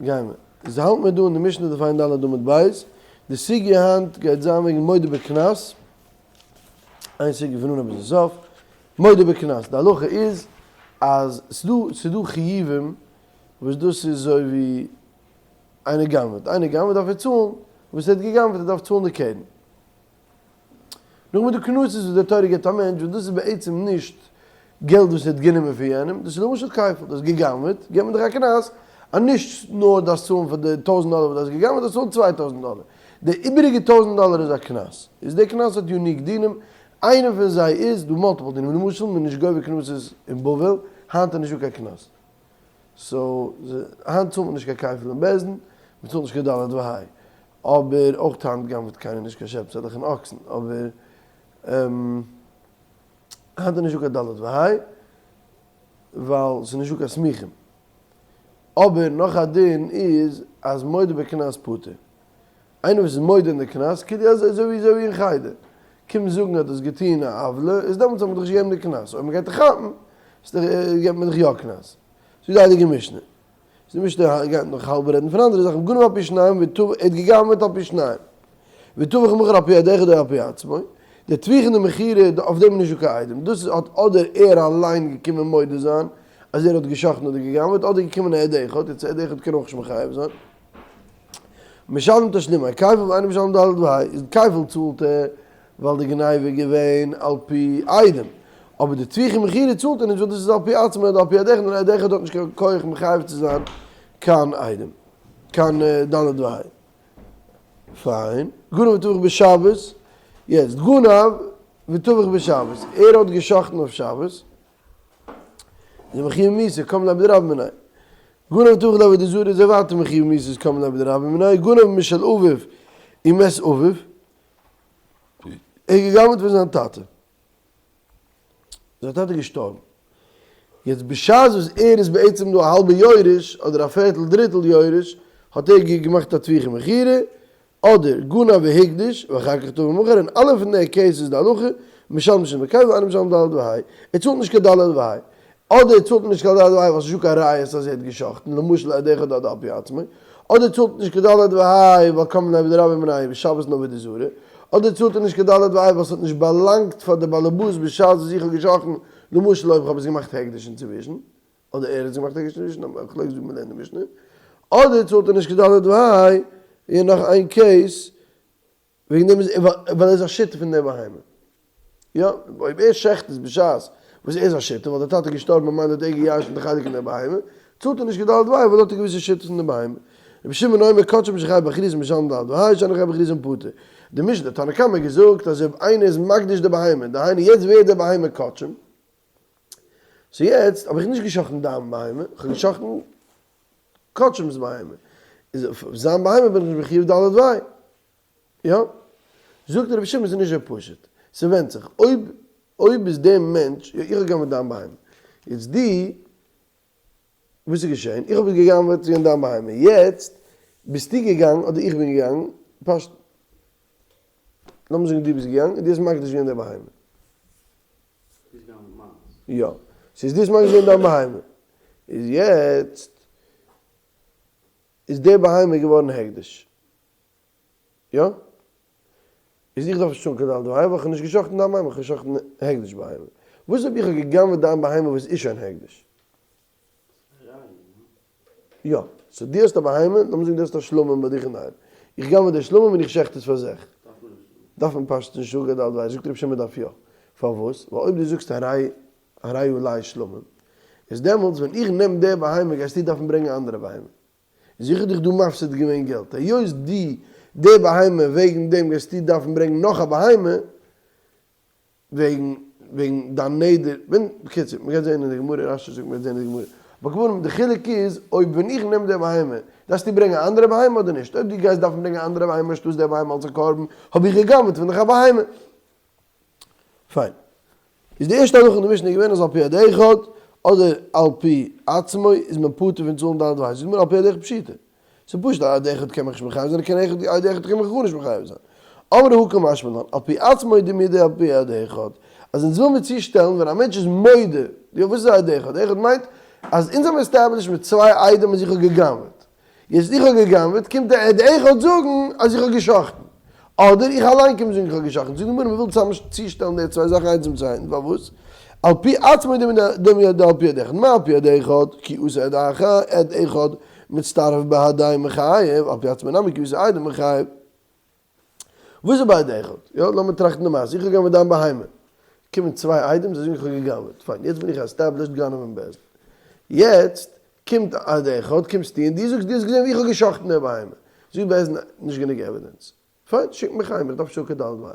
גיימער. איז האלט מיר דא אין די משנה דף ע"ד עמוד ב', די סוגיא היינט גייט זיין וועגן מודה בקנס, איין סוגיא פון אנהייב ביזן סוף, מודה בקנס, די הלכה איז אז ס'דא ס'דא חיובים וואס דאס איז אזוי ווי איינער גנב'עט, איינער גנב'עט דארף ער צאלן וואס ער האט געגנב'עט, ער דארף צאלן די קרן. נאכדעם איז דא קנסות וואס די תורה גיבט א מענטש וואס דאס איז בעצם נישט געלט וואס ער האט גענומען פון יענעם, דאס איז למשל כפל, דו האסט גע'גנב'עט, גיבט מען דיך א קנס אז נישט נאר דארפסט צאלן פאר די טויזנט דאלער וואס דו האסט גע'גנב'עט, דארפסט צאלן 2000 דאלער. די איבעריגע טויזנט דאלער איז א קנס. איז די קנס האט unique דינים, איינע פון זיי איז, דא multiple דינים, למשל מען איז נישט גובה קנסות אין בבל, היינט איז נישטא קיין קנס. so היינט צאלט מען נישט קיין כפל אין בית דין, מען צאלט נישט קיין ד' וה'. אבער אויך היינט גנב'ט קיינער נישט קיין שעפסעלעך און אקסן, אבער היינט איז נישטא קיין ד' וה' ווייל ס'איז נישטא קיין סמיכים. אבער נאך א דין איז אז מודה בקנס פטור. איינער וואס איז מודה אין די קנס, כאילו אזוי אזוי ווי אין חדר, קומט זאגן אז דו האסט געטון א עוולה, איז דעמאלטס זאל מען דיך נישט געבן די קנס, אויב מ'גייט דיך כאפן, געבט מען דיך יא קנס. זאגט די הייליגע משנה. די משנה גייט נאך האלב רעדן פון אנדערע זאכן, גנב על פי שניים וטבח, ער האט געגנבעט על פי שניים, וטבח ומכר על פי עד אחד או על פי עצמו, די טביחה און די מכירה, אויף דעם איז נישטא קיין עדים, דאס האט אדער ער אליין געקומען מודה זיין אז ער האט גע'שחט'ן אדער געגנבעט, אדער געקומען א עד אחד, יעצט עד אחד קען אויך נישט מחייב זיין. משלם תשלומי כפל ואינו משלם ד' וה', איז כפל צאלט ער ווייל די גניבה איז געווען על פי עדים, אבער די טביחה ומכירה צאלט ער נישט ווייל דאס איז על פי עצמו אדער על פי עד אחד, און עד אחד האט נישט קיין כח מחייב צו זיין קיין עדים, קיין ד' וה'. פיין. גנב וטבח בשבת, יעצט גנב וטבח בשבת, ער האט גע'שחט'ן אויף שבת, איז ער מחויב מיתה, קם ליה בדרבה מיניה. גנב וטבח לעבודה זרה איז ער ווייטער מחויב מיתה איז קם ליה בדרבה מיניה, גנב משל אביו ומת אביו, ער האט געגנב'ט פון זיין טאטע, זיין טאטע איז געשטארבן, יעצט בשעת וואס ער איז בעצם דא א האלבע יורש אדער א פערטל דריטל יורש, האט ער געמאכט א טביחה מכירה, אדער גנב והקדיש ואחר כך טבח ומכר, אין אלע פון די cases איז די הלכה, משלם תשלומי כפל ואינו משלם ד' וה', ער צאלט נישט קיין ד' וה', אדער צאלט מען נישט קיין ד' וה' ווייל ס'איז נישטא קיין ראיות אז ער האט גע'שחט'ן, למשל עד אחד אדער על פי עצמו, אדער צאלט מען נישט קיין ד' וה' ווייל קם ליה בדרבה מיניה בשבת און עבודה זרה, אדער צאלט ער נישט קיין ד' וה' ווייל ס'האט נישט באלאנגט פאר די באלעבאס בשעת וואס איך האב גע'שחט'ן, למשל אויב כ'האב עס געמאכט הקדש אינצווישן, אדער ער האט עס געמאכט הקדש אינצווישן, א מחלוקת ווי מ'לערנט די משנה, אדער צאלט ער נישט קיין ד' וה', און נאך איין case, וועגן דעם איז ווייל ער איז א שותף אין דער בהמה. יא, אויב ער שעכט עס בשעת וואס ער איז א שותף, ווייל דער טאטע איז געשטארבן ממילא האט ער געירשנט די חלק אין דער בהמה, צאלט ער נישט קיין ד' וה' ווייל ער האט א געוויסע שותפות אין דער בהמה. רבי שמעון אומר קדשים שחייב באחריותן משלם ד' וה' שאינו חייב באחריותן פטור. די משנה, תנא קמא האט געזאגט אז אויב איינער איז מקדיש די בהמה, דהיינו יעצט ווערט די בהמה קדשים, so יעצט האב איך נישט געשחט'ן דיין בהמה, איך האב געשחט'ן קדשים'ס בהמה, איז אויף זיין בהמה בין איך נישט מחיוב ד' וה'. יא. זאגט רבי שמעון ס'איז נישט אזוי פשוט. ס'ווענדט זיך. אויב אויב איז דער מענטש, יא איך האב געגנב'עט דיין בהמה. יעצט דו, וואס איז געשען? איך האב עס געגנב'עט פון דיין בהמה. יעצט ביסטו געגאנגען אדער איך בין געגאנגען, פשט, לאמיר זאגן דו ביסט געגאנגען און דו האסט מקדיש געווען די בהמה. יא. ס'איז דו האסט מקדיש געווען דיין בהמה. איז יעצט איז די בהמה געווארן הקדש. יא? איז איך דארף נישט צאלן קיין ד' וה' ווייל איך האב נישט גע'שחט'ן דיין בהמה, איך האב גע'שחט'ן הקדש בהמה. וואס אויב איך האב גע'גנב'עט דיין בהמה וואס איז שוין הקדש? יא. so דו האסט א בהמה, לאמיר זאגן דו האסט א שלמים ביי דיך אינדערהיים. איך גנב'ע די שלמים און איך שעכט עס פאר זיך. דארף מען פשטות נישט זאגן קיין ד' וה', זאגט רבי שמעון דארף יא. פארוואס? ווייל אויב דו זאגסט הרי הרי עלי שלמים, איז דעמאלטס ווען איך נעם די בהמה גייסטו דארפן ברענגען א אנדערע בהמה. איז איך האב דיך דא מפסיד געווען געלט, היות די די בהמה וועגן דעם גייסטו דארפן ברענגן נאך א בהמה, וועגן וועגן דיין נדר, ווען, בקיצור, מ'גייט זען אין די גמרא, רש"י זאגט מ'גייט זען אין די גמרא, אבער כמובן די חילוק איז אויב ווען איך נעם די בהמה, דארפסטו ברענגען א אנדערע בהמה אדער נישט, אויב דו גייסט דארפן ברענגען א אנדערע בהמה אנשטאטס די בהמה אלס א קרבן, האב איך גע'גנב'ט פון דיך א בהמה. פיין. איז די ערשטע הלכה אין די משנה געווען אז על פי עד אחד אדער על פי עצמו איז מען פטור פון צאלן ד' וה'. זאגט מען על פי עד אחד פשיטא. ס'איז פשוט אז עד אחד קען מיך נישט מחייב זיין און קיין עד אחד קען מיך גארנישט מחייב זיין. אמרי הא קא משמע לן, על פי עצמו דומיא דעל פי עד אחד. אז אונז וויל מיר צושטעלן ווען א מענטש איז מודה, יא וואס איז א עד אחד? עד אחד מיינט אז אונז האבן established מיט צוויי עדים אז איך האב גע'גנב'עט. יעצט איך האב גע'גנב'עט, קומט דער עד אחד זאגן אז איך האב גע'שחט'ן. אדער איך אליין קום זאגן איך האב גע'שחט'ן. זאגט די גמרא מ'וויל צוזאם צושטעלן די צוויי זאכן איינס צום צווייטן, פארוואס? על פי עצמו דומיא דעל פי עד אחד, מה על פי עד אחד? כי אתא עד אחד, עד אחד מצטרף בהדיה מחייב, על פי עצמו נמי כי אתו עדים מחייב. וואס איז ביי עד אחד? יא, לאמיר טראכטן די מעשה, איך האב גע'גנב'עט דיין בהמה, קומען צוויי עדים, זיי זאגן איך האב גע'גנב'עט, פיין, יעצט בין איך א established גנב אין בית דין, יעצט קומט עד אחד, קומסטו און דו זאגסט דו האסט געזען ווי איך האב גע'שחט'ן די בהמה, זאגט בית דין נישט גענוג evidence, פיין, שיק מיך אהיים, איך דארף נישט האבן קיין ד' וה'.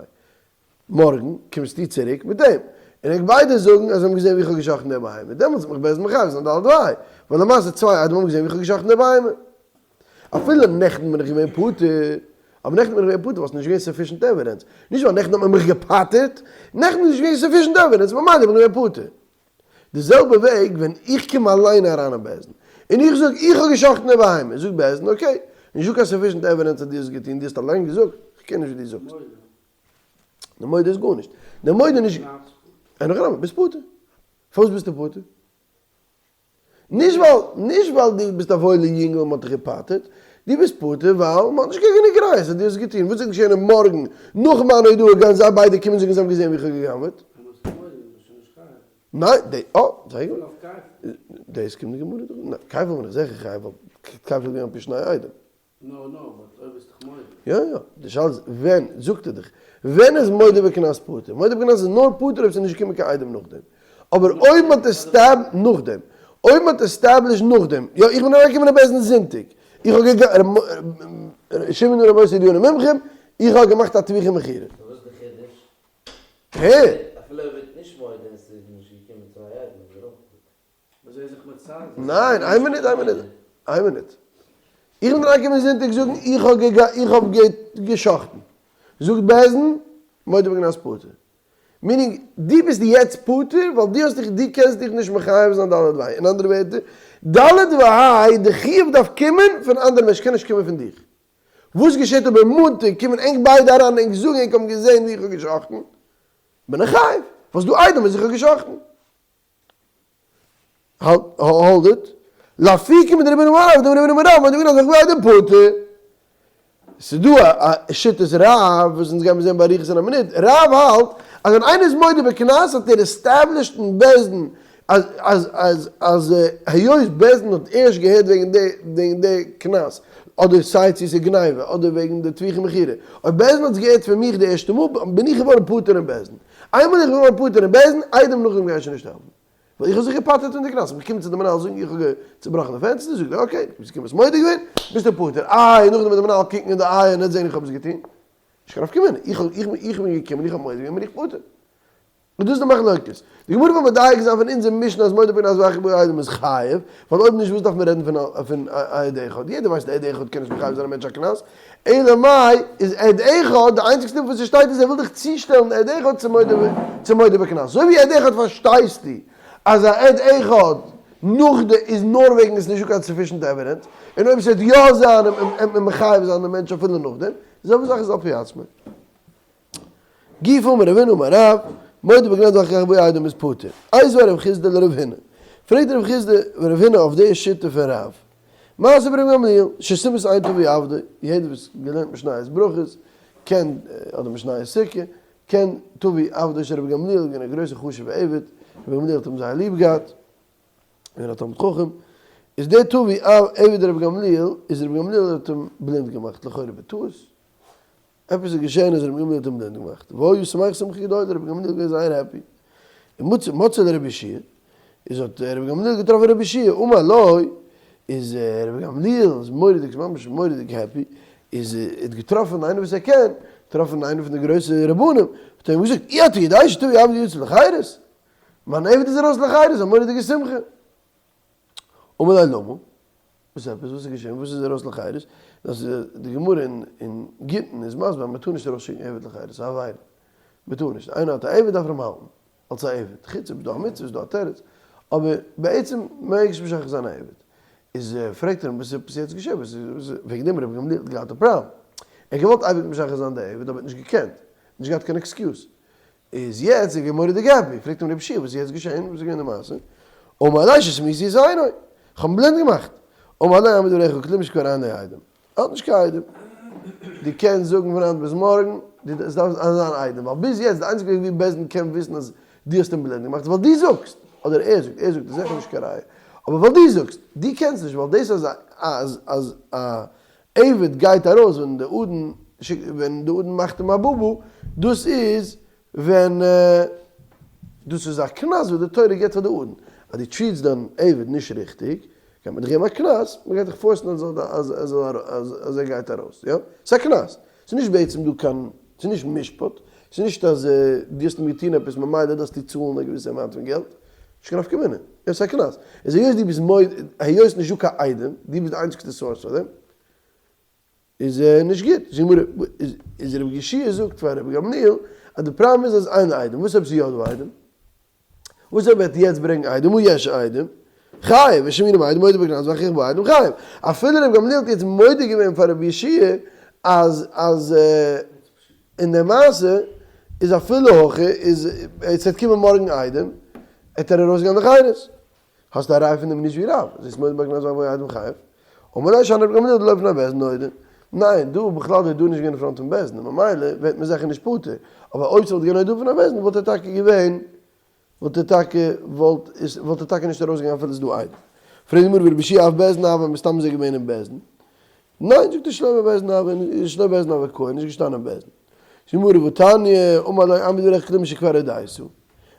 מארגן קומסטו צוריק מיט דעם, און ענק ביידע זאגן אז זיי האבן געזען ווי איך האב גע'שחט'ן די בהמה, דעמאלטס וועט מיך בית דין מחייב זיין ד' וה', ווייל למעשה צוויי עדים האבן געזען ווי איך האב גע'שחט'ן די בהמה. אפילו נעכטן בין איך געווען פטור, אבער נעכטן בין איך געווען פטור ווייל ס'איז נישט געווען sufficient evidence, נישט ווייל נעכטן האט מען מיך געפטר'ט, נעכטן איז נישט געווען sufficient evidence ממילא בין איך געווען פטור. די זעלבע וועג ווען איך קום אליין אריין אין בית דין און איך זאג איך האב גע'שחט'ן די בהמה, זאגט בית דין okay, נישטא קיין sufficient evidence אז דו האסט געטון, דו האסט אליין געזאגט, איך קען נישט ווי דו זאגסט. די מודה איז גארנישט. די מודה נישט. אין הכי נמי, ביסט פטור. פארוואס ביסטו פטור? נישט ווייל, נישט ווייל דו ביסט א וואוילע יונגל און מ'האט דיך געפטר'ט, דו ביסט פטור ווייל מ'האט נישט קיין גענוג ראיות אז דו האסט געטון, וואס איז געשען אויב מארגן נאך מיין הודאה גייען זיי ביידע קומען זאגן זיי האבן געזען ווי איך האב גע'גנב'עט? ניין, די, אה, זייער גוט. דאס קומט די גמרא דא, ניין, כפל בין איך זיכער חייב ווייל כפל איז געווען על פי שני עדים. נו נו, but אויב ביסט דאך מודה. יא יא, די שאלה איז ווען, זאגט ער דיך, ווען איז מודה בקנס פטור? מודה בקנס איז נאר פטור אויב ס'איז נישט געקומען קיין עדים נאכדעם. אבער אויב מ'האט estab נאכדעם, אויב מ'האט established נאכדעם, יא איך בין אריינגעקומען אין בית דין זונטאג, איך האב געגע שמעו נא רבותי דיני מומחים, איך האב געמאכט א טביחה מכירה. סאו וואס איז די חידוש? הע? אפילו אויב ער ווערט נישט מודה און ס'איז נישט געקומען צוויי עדים איז ער אויך פטור. ניין, איין מינוט, איין מינוט, איין מינוט. איך בין אריינגעקומען זונטאג זאגן איך האב געגע איך האב גע'שחט'ן. זאגט בית דין, מודה בקנס פטור. meaning, דו ביסט יעצט פטור ווייל דו האסט דיך, דו קענסט דיך נישט מחייב זיין ד' וה'. אין אנדערע ווערטער, ד' וה', די חיוב דארף קומען פון אנדערע מענטשן, קען נישט קומען פון דיך. וואס געשעט אויב מאנטאג קומען ענק ביידע אריין און ענק זאגן ענק האבן געזען ווי איך האב גע'שחט'ן? בין איך חייב, ווייל ס'דא עדים אז איך האב גע'שחט'ן. hold it, לאפוקי מדרב הונא אמר רב, דרב הונא אמר רב, מ'האט געזאגט אז איך גיי דעם פאטער. ס'איז דא א שיטת רב וואס אונז גיימיר זען באריכות אין א מינוט, רב האלט אז ווען איינער איז מודה בקנס האט ער established אין בית דין אז אז אז אז היות בית דין האט ערשט געהערט וועגן די וועגן די קנס אדער סיי צו ס'איז גניבה אדער וועגן די טביחה מכירה אויב בית דין האט עס געהערט פון מיך די ערשטע מאל בין איך געווארן פטור אין בית דין. איינמאל איך בין געווארן פטור אין בית דין, עדים נאכדעם גייען שוין נישט העלפן. ווייל איך האב זיך געפטר'ט פון די קנס, איך קום צו די מנהל זאגן איך האב צובראכן די פענסטער, זאגט ער okay, ביסט געקומען האסט מודה געווען, ביסטו פטור. איי, נאכדעם וועט די מנהל קוקן אין די אייער און ער וועט זען איך האב עס געטון. נישט קיין נפקא מינה, איך האב, איך בין געקומען, איך האב מודה געווען, בין איך פטור. און דאס איז די מחלוקת. די גמרא וויל מדייק זיין פון אונזער משנה אז מודה בקנס ואחר כך באו עדים איז חייב, ווייל אויב נישט וואס דארף מען רעדן פון פון א עד אחד? יעדער ווייסט א עד אחד קען נישט מחייב זיין א מענטש א קנס, אלא מאי איז עד אחד די איינציגסטע וואס ס'שטייט איז ער וויל דיך צושטעלן עד אחד צו מודה צו מודה בקנס. אזוי ווי עד אחד פארשטייסטו אז א עד אחד נאך די איז נאר וועגן עס איז נישטא קיין sufficient evidence, און אויב ס'וועט יא זיין וועט מען מחייב זיין דעם מענטש אפילו נאכדעם, די זעלבע זאך איז על פי עצמו. גופא אמר רב הונא אמר רב, מודה בקנס ואחר כך באו עדים איז פטור. איתיביה רב חסדא לרב הונא. פרעגט רב חסדא רב הונא אויף די שיטה פון רב. מעשה ברבי גמליאל, שסימא עין טבי עבדו, יעדער וואס געלערנט משניות ברכות קען, אדער משניות סוכה, קען טבי עבדו של רבי גמליאל, געווען א גרויסע חשובע עבד, רבי גמליאל האט אים זייער ליב געהאט, געווען א תלמיד חכם, איז דער טבי עבד רבי גמליאל, איז רבי גמליאל האט אים בלינד געמאכט, לכאורה בטעות, עפעס איז געשען אז רבי גמליאל האט אים בלינד געמאכט, והיה שמח שמחה גדולה, רבי גמליאל איז געווען זייער happy, און מצא מצא לרבי יהושע, איז האט רבי גמליאל געטראפן רבי יהושע, אמר לו, איז רבי גמליאל איז מורא'דיג, ממש מורא'דיג happy, איז ער האט געטראפן איינער וואס ער קען, געטראפן איינער פון די גרויסע רבנים, האט ער אים געזאגט, אי אתה יודע שטבי עבדי יצא לחירות, מיין עבד איז ארויס לחירות, א מורא'דיגע שמחה. אמר ליה למה? וואס עפעס? וואס איז געשען? וואס איז ארויס לחירות? דאס איז די גמרא אין גיטין איז מסביר אז מען טאר נישט ארויס שיקן עבד לחירות, ס'איז א עבירה. מען טאר נישט. איינער האט א עבד דארף ער אים האלטן אלס א עבד. חוץ אויב איז דא א מצוה איז דא א תירוץ. אבער בעצם מעג נישט משחרר זיין א עבד. איז פרעגט ער אים וואס איז עפעס יעצט געשען? וואס איז וועגן דעם רבי גמליאל האט געהאט א פראבלעם. ער האט געוואלט אייביג משחרר זיין די עבד אבער האט נישט געקענט. נישט געהאט קיין excuse. איז יעצט איז געווען מורא'דיג happy, פרעגט אים רבי יהושע וואס איז יעצט געשען, וואס איז געווען די מעשה? אמר ליה שסמיתיה את עינו, איך האב אים בלינד געמאכט. אמר ליה עמד עליך כלום שכבר אין לו עדים. ער האט נישט קיין עדים. דו קענסט זאגן פון היינט ביז מארגן, עס דארף זיין עדים, ווייל ביז יעצט די איינציגע וועג ווי בית דין קען וויסן אז דו האסט אים בלינד געמאכט איז ווייל דו זאגסט, אדער ער זאגט, ער זאגט איז זיכער נישט קיין ראיה, אבער ווייל דו זאגסט, דו קענסט נישט, ווייל דאס אז אז אז א עבד גייט ארויס ווען די אדון שיקט ווען די אדון מאכט אים א בובו, דאס איז ווען דאס איז א קנס וואס די תורה גיבט פאר די אדון, אז דו treat סט דיין עבד נישט ריכטיג, גייט מען דיך געבן א קנס, מען גייט דיך force ן אז אז ער גייט ארויס, יא? ס'איז א קנס, ס'איז נישט בעצם דא קיין, ס'איז נישט משפט, ס'איז נישט אז דו האסט אים געטון עפעס ממילא דארפסטו צאלן א געוויסע amount פון געלט, נישט קיין נפקא מינה, יא ס'איז א קנס, איז היות דו ביסט מודה, היות נישט דא קיין עדים, דו ביסט די איינציגסטע source פאר דעם, איז נישט גוט, איז רבי יהושע זאגט פאר רבי גמליאל אז די פראבלעם איז אז אין עדים, וואס אויב ס'איז יא דא עדים? וואס אויב ער וועט יעצט ברענגן עדים, הא יש עדים, חייב, ושמעינן עדים מודה בקנס ואחר כך באו עדים חייב, אפילו רבי גמליאל האט יעצט מודה געווען פאר רבי יהושע אז אז אין די מעשה איז אפילו הכי איז עס וועט קומען מארגן עדים, וועט ער ארויסגיין לחירות. האסט א ראי' פון דעם נישט ווי רב, זיסט מודה בקנס ואחר כך באו עדים חייב, אמר ליה שאני רבי גמליאל דלא בפני בית דין נודע, ניין דא בכלל דער דא נישט געווען אין front פון בית דין ממילא ווערט מען זיכער נישט פטור, אבער אויב ס'וואלט געווען הודאה בפני בית דין וואלט ער טאקע געווען וואלט ער טאקע וואלט איז וואלט ער טאקע נישט ארויסגעגאנגען אפילו ס'איז דא עדים. פרעגט די גמרא ורבי יהושע אף בית דין הוה מסתם איז ער געווען אין בית דין. ניין זאגט ער שלא בבית דין הוה שלא בבית דין הוה קאי נישט געשטאנען אין בית דין. זאגט די גמרא והתניא אמר לו עמד דבריך כלום שכבר הודית.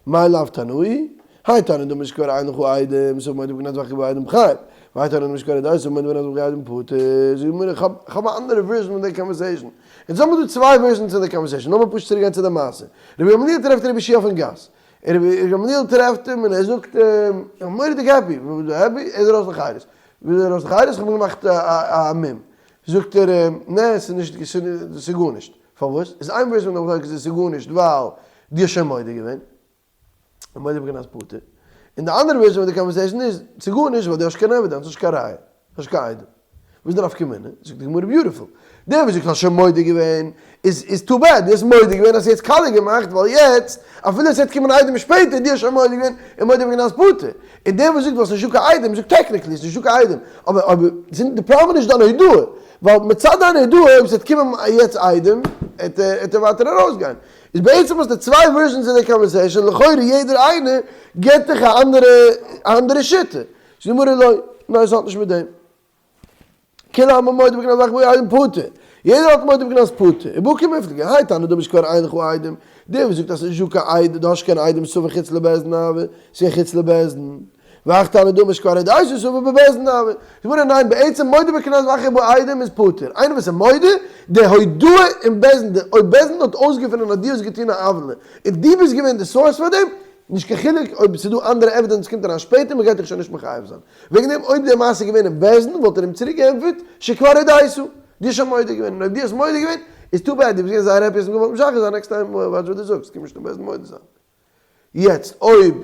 מאי לאו תנאי? האי תנא דאמר שכבר אין לך עדים, סבר מודה בקנס ואחר כך באו עדים חייב. והאי תנא דאמר שכבר הודית סבר מודה בקנס ואחר כך באו עדים פטור. זאגט די גמרא, איך האב א אנדערע version פון די conversation. אונז האבן דא צוויי versions פון די conversation. לאמיר פשוט צוריק גיין צו די מעשה. רבי גמליאל טרעפט רבי יהושע אויפן גאס. און רבי גמליאל טרעפט אים און ער זאגט אים, איך בין מורא'דיג happy. וואס ביסטו happy? ער איז ארויס לחירות. ווי איז ער ארויס לחירות? איך האב געמאכט א מום. זאגט ער אים, נע, ס'איז נישט, ס'איז גארנישט. פארוואס? איז איין version פון די מחלוקת איז ס'איז גארנישט ווייל דו האסט שוין מודה געווען, און מודה בקנס פטור, און די אנדערע version פון די conversation איז ס'איז גארנישט ווייל דו האסט קיין evidence, האסט קיין ראיה, האסט קיין עדים. וואס איז די נפקא מינה? זאגט די גמרא beautiful. דער וואס זאגט האסט שוין מודה געווען איז איז too bad, דו האסט מודה געווען האסט יעצט קאליע געמאכט ווייל יעצט אפילו עס וועט קומען עדים שפעטער דו האסט שוין מודה געווען און מודה בקנס פטור. און דער וואס זאגט ווייל ס'נישט דא קיין עדים זאגט technically ס'נישט דא קיין עדים אבער אבער די פראבלעם איז נישט דיין הודאה ווייל מצד דיין הודאה אויב ס'וועט קומען יעצט עדים וועט ער ווייטער ארויסגיין איז בעצם האסטו צוויי versions אין די conversation לכאורה יעדער איינער געבט דיך א אנדערע א אנדערע שיטה זאגט די גמרא לא ניין ס'האט נישט מיט דעם. כולי עלמא מודה בקנס ואחר כך באו עדים פטור, יעדער האלט מודה בקנס פטור, ובהא קמיפלגי, האי תנא דאמר שכבר אין לך עדים, דער וואס זאגט אז ס'איז נישטא קיין עדים, דו האסט קיין עדים סבר חוץ לבית דין הוה, ס'איז חוץ לבית דין, והאי תנא דאמר שכבר הודית סבר בבית דין הוה, זאגט גמרא ניין בעצם מודה בקנס ואחר כך באו עדים איז פטור, איינער וואס איז מודה, די הודאה אין בית דין, אויב בית דין האט אויסגעפונען אז דו האסט געטון א עוולה, און דו ביסט געווען די source פאר דעם, נישט קיין חילוק אויב ס'איז דא אנדערע evidence קומט אריין שפעטער, מ'גייט דיך שוין נישט מחייב זיין. וועגן דעם אויב די מעשה איז געווען אין בית דין וואלט ער אים צוריק געענטפערט שכבר הודית, דו האסט שוין מודה געווען, און אויב דו האסט מודה געווען איז too bad, דו ביסט געווען זייער happy האסט אים געוואלט משחרר זיין, next time watch וואס דו זאגסט, קום נישט אין בית דין מודה זיין. יעצט אויב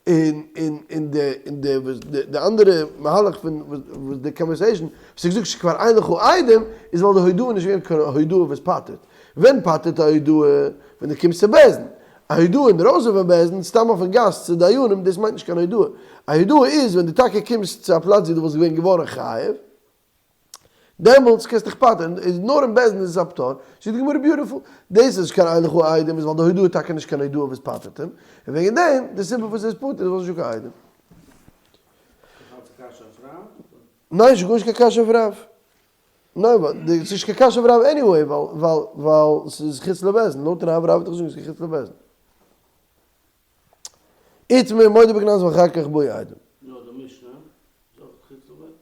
אין אין אין די אין די וואס די אנדערע מהלך פון וואס די conversation וואס האט געזאגט שכבר אין לך עדים איז ווייל די הודאה איז נישט געווען קיין הודאה וואס פטר'ט, ווען פטר'ט א הודאה? ווען דו קומסט צו בית דין. א הודאה אינדרויסן פון בית דין, סתם אויפן גאס צו דיינים, דאס מיינט נישט קיין הודאה. א הודאה איז ווען דו טאקע קומסט צו א פלאץ ווי דו וואלסט געווען געווארן חייב, דעמאלטס קענסטו דיך פטר'ן, איז נאר אין בית דין איז עס א פטור, זאגט די גמרא beautiful, דאס איז קיין אין לך עדים איז ווייל די הודאה איז טאקע נישט קיין הודאה וואס פטר'ט אים, און וועגן דעם, די סיבה פארוואס ער איז פטור איז ווייל ס'איז נישטא קיין עדים. ניין, ס'איז גארנישט קיין קשיא אויף רב. ניין ווייל די ס'איז נישט קיין קשיא אויף רב anyway ווייל ווייל ווייל ס'איז חוץ לבית דין לויט רב רב וועט דאך זאגן ס'איז חוץ לבית דין. איתמר מודה בקנס ואחר כך באו עדים. נו די משנה איז אויך חוץ לבית דין.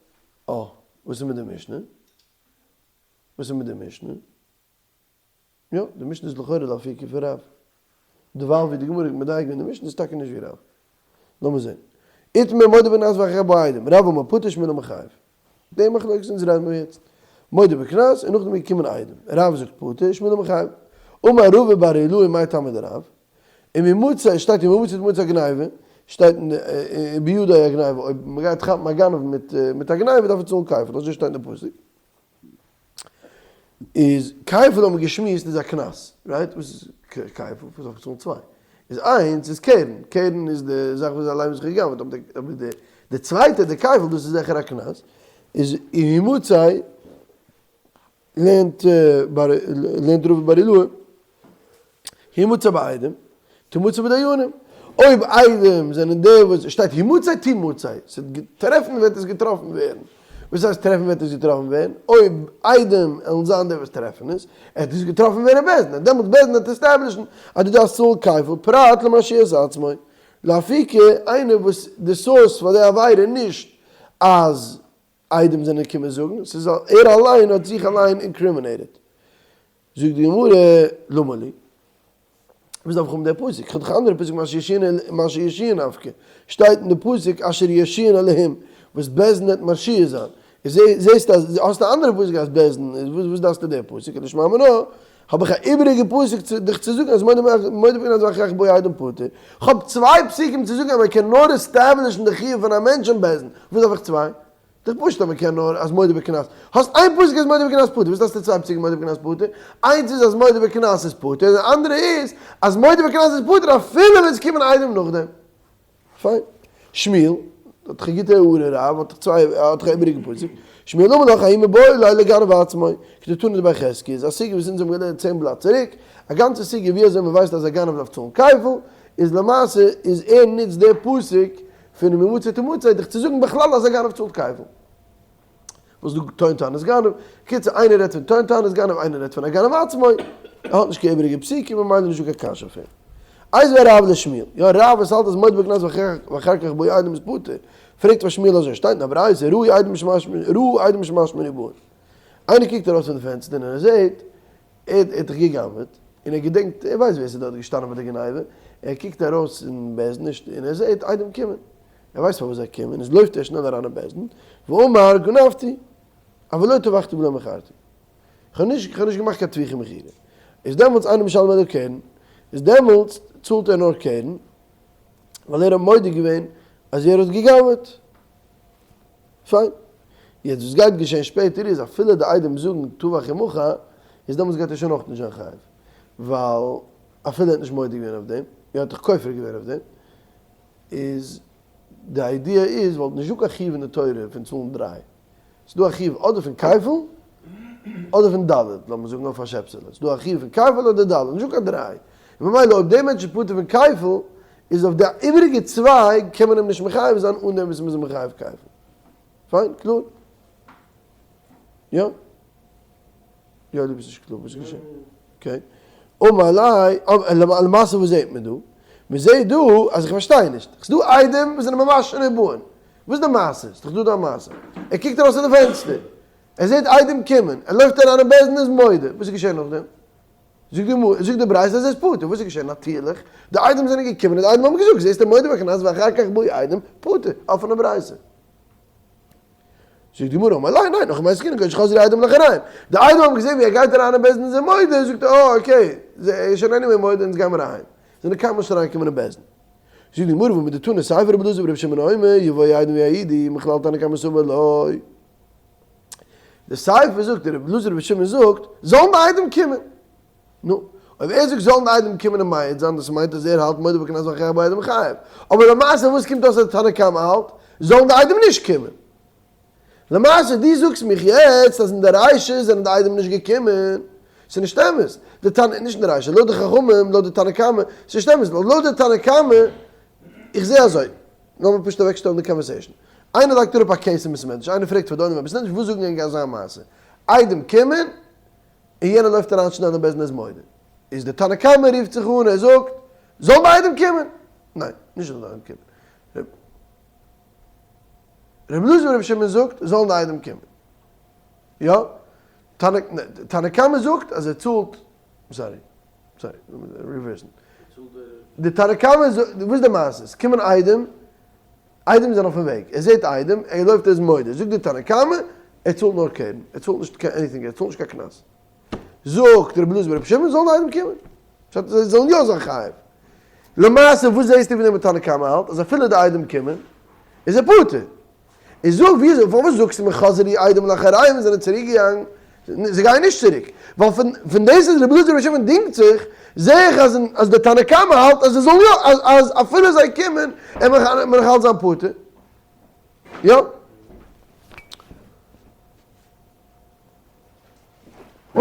אה וואס איז מיט די משנה? וואס איז מיט די משנה? יא, די משנה איז לכאורה לאפוקי פון רב. דערווייל ווי די גמרא איז מדייק געווען די משנה איז טאקע נישט ווי רב. לאמיר זען. איתמר מודה בקנס ואחר כך באו עדים, רב אמר פטור שמואל אמר חייב. די מחלוקת אונז רעדן מיר יעצט. מודה בקנס און נאכדעם איז געקומען עדים. רב זאגט פטור, שמואל אמר חייב. אמר רבא בר אילעאי מאי טעמא דרב? אם ימצא, עס שטייט אם ימצא תמצא הגניבה, שטייט אין בידו הגניבה, אויב מ'גייט כאפן א גנב מיט א גניבה דארף ער צאלן כפל, אזוי שטייט אין די פסוק. איז כפל האבן מיר געשמועסט איז א קנס, right? וואס איז כפל? פארוואס דארף איך צאלן צוויי? איז איינס איז קרן, קרן איז די זאך וואס זיי אליין האבן זיך גע'גנב'ט, אבער די צווייטע די כפל דאס איז זיכער א קנס. איז הימצא לערנט לערנט רבא בר אילעאי הימצא בעדים תמצא בדיינים, אויב עדים זענען די וואס, שטייט הימצא תמצא, ס'וועט טרעפן וועט עס געטראפן ווערן, וואס הייסט טרעפן וועט עס געטראפן ווערן? אויב עדים עלן זיין די וואס טרעפן עס, עט עס געטראפן ווערן אין בית דין, דעמאלטס בית דין וועט establish ן אז דו דארפסט צאלן כפל פרט למרשיע את עצמו, לאפוקי איינער וואס די source פאר די עבירה נישט אז עדים זענען געקומען זאגן, ס'איז ער אליין האט זיך אליין incriminated. זאגט די גמרא, למה לי? וואס דארף איך האבן די פסוק? איך האב דאך א אנדערע פסוק מאשר ירשיען נפקא, שטייט אין די פסוק אשר ירשיען אלהים, וואס בית דין וועט מרשיע זיין, איז זעסטו אז האסט א אנדערע פסוק אז בית דין איז וואס דארפסטו די פסוק? אלא שמע מינה, האב איך א איבעריגע פסוק צו דיך צו זאגן אז מודה בקנס ואחר כך באו עדים פטור, איך האב צוויי פסוקים צו זאגן אז מען קען נאר establish ן די חיוב פון א מענטש אין בית דין, וואס דארף איך צוויי? דאך פשוט אז מען קען נאר אז מודה בקנס, האסט איין פסוק אז מודה בקנס פטור, וואס דארפסטו צוויי פסוקים מודה בקנס פטור? איינס איז אז מודה בקנס איז פטור, און די אנדערע איז אז מודה בקנס איז פטור אפילו ווען עס קומען עדים נאכדעם. פיין. שמואל, האט דאך א גוטע הערה רב, האט דאך צוויי, האט דאך א איבעריגע פסוק. שמואל אמר לך ההוא מיבעי ליה לגנב עצמו, כדתנא דבי חזקיה איז א סוגיא וואס אונז האבן געלערנט צען בלאט צוריק, א גאנצע סוגיא ווי אזוי מען ווייסט אז א גנב דארף צאלן כפל, איז למעשה איז ער נוצט די פסוק פון הימצא תמצא דיך צו זאגן בכלל אז א גנב צאלט כפל. וואס דא טוען טענות גנב, קיצור איינער רעדט פון טוען טענות גנב איינער רעדט פון א גנב עצמו, ער האט נישט קיין איבעריגע פסוקים ממילא נישט דא קיין קשיא אויף אים. איתיביה רב לשמואל, יא רב וואס האלט אז מודה בקנס ואחר כך באו עדים איז פטור, פרעגט פאר שמואל אזוי, שטייט אין א ברייתא ראו עדים ראו עדים שמשמין ובאין. איינער קוקט ארויס פון די פענסטער און ער זעט ער האט דאך גע'גנב'עט, און ער געדענקט, ער ווייסט ווער ס'איז דארט געשטאנען ביי די גניבה, ער קוקט ארויס אין בית דין און ער זעט עדים קומען, ער ווייסט פארוואס זיי קומען, איז לויפט ער שנעל אריין אין בית דין, ואמר גנבתי, אבל לא טבחתי ולא מכרתי, איך האב נישט, איך האב נישט געמאכט קיין טביחה ומכירה, איז דעמאלטס אינו משלם אלא קרן, איז דעמאלטס צאלט ער נאר קרן, ווייל ער האט מודה געווען אז ער האט גע'גנב'עט. פיין. יעצט וואס גייט געשען שפעטער איז אפילו די עדים זאגן טבח ומכר, איז דעמאלטס גייט ער שוין אויך נישט זיין חייב, ווייל אפילו ער האט נישט מודה געווען אויף דעם, ער האט דאך כופר געווען אויף דעם, איז די idea איז ווייל נישט דא קיין חיוב אין די תורה פון צאלן דריי, ס'איז דא א חיוב אדער פון כפל אדער פון ד', לאמיר זאגן אויף א שעפסעלע, ס'איז דא א חיוב פון כפל אדער ד', נישט דא קיין דריי, און ממילא אויב דער מענטש איז פטור פון כפל, איז אויף די איבעריגע צוויי קען מען אים נישט מחייב זיין אן דעם וואס מ'איז אים מחייב כפל. פיין? קלאר? יא? יא דו ביסט נישט קלאר וואס איז געשען? okay. אמר ליה, למעשה וואס זעהט מען דא? מען זעהט דא אז איך פארשטיי נישט. ס'איז דא עדים וואס זענען ממש ריבועים. וואס איז די מעשה? ס'איז דאך דא דא א מעשה. ער קוקט ארויס פון די פענסטער. ער זעהט עדים קומען. ער לויפט אריין אין בית דין און איז מודה. וואס איז געשען נאכדעם? זאגט די גמרא, זאגט די ברייתא אז ער איז פטור, וואס איז געשען? נאטירליך, די עדים זענען געקומען און די עדים האבן געזאגט, זעסט ער מודה בקנס ואחר כך באו עדים, פטור, אפענע ברייתא. זאגט די גמרא, אמר ליה, ניין, הכא במאי עסקינן כגון שחזרו עדים לאחריהם, די עדים האבן געזען ווי ער גייט אריין אין בית דין און זיי מודה, זאגט ער, אה, okay, ער איז שוין anyway מודה, אונז גיימער אהיים. זענען קיינמאל נישט אריינגעקומען אין בית דין. זאגט די גמרא, והא מדתני סיפא רבי אלעזר ברבי שמעון אומר, יבואו עדים ויעידו, מכלל תנא קמא סבר לא. די סיפא זאגט, רבי אלעזר רבי שמעון זאגט, זאלן די עדים קומען. נו, אויב ער זאגט זאלן די עדים קומען און מעיד זיין, דאס מיינט אז ער האלט מודה בקנס ואחר כך באו עדים חייב. אבער למעשה וואס קומט אויס אז די תנא קמא האלט, זאלן די עדים נישט קומען. למעשה דו זאגסט מיך יעצט אז אין די רישא זענען די עדים נישט געקומען. ס'איז נישט אמת. די תנא, נישט אין די רישא, לויט די חכמים, לויט די תנא קמא, ס'איז נישט אמת, ווייל לויט די תנא קמא, איך זע אזוי, לאמיר פשוט אוועקשטעלן די conversation. איינער לייגט אראפ א case אין בית מדרש, איינער פרעגט פאר די עולם אין בית מדרש וואס זאגן ענק אזא מעשה? עדים קומען, און יענער לויפט אריין שנעל אין בית דין איז מודה. איז די תנא קמא רופט זיך אן ער זאגט, זאלן די עדים קומען! ניין, נישט זאלן די עדים קומען. רבי אלעזר ברבי שמעון זאגט, זאלן די עדים קומען. יא? תנא קמא זאגט אז ער צאלט, sorry. sorry, לאמיר reverse ן. די תנא קמא זאגט, וואס איז די מעשה? עס קומען עדים, עדים זענען אויפן וועג, ער זעט עדים, ער לויפט ער איז מודה, זאגט די תנא קמא, ער צאלט נאר קרן, ער צאלט נישט קיין anything, ער צאלט נישט קיין קנס. זאגט רבי אלעזר ברבי שמעון, זאלן די עדים קומען. פשט זיי זאלן יא זיין חייב. למעשה וואס זעסטו פון דעם וואס תנא קמא האלט, אז אפילו די עדים קומען, איז ער פטור. איז זאג וויאזוי פארוואס זאגסטו מיר חזרו עדים לאחריהם זענען צוריק געגאנגען, זיי גייען נישט צוריק, ווייל פון פון דאס אז רבי אלעזר ברבי שמעון דינגט זיך, זעה איך אז אז דער תנא קמא האלט אז זיי זאלן יא אז אז אפילו זיי קומען ער מען נאך אלץ זיין פטור. יא?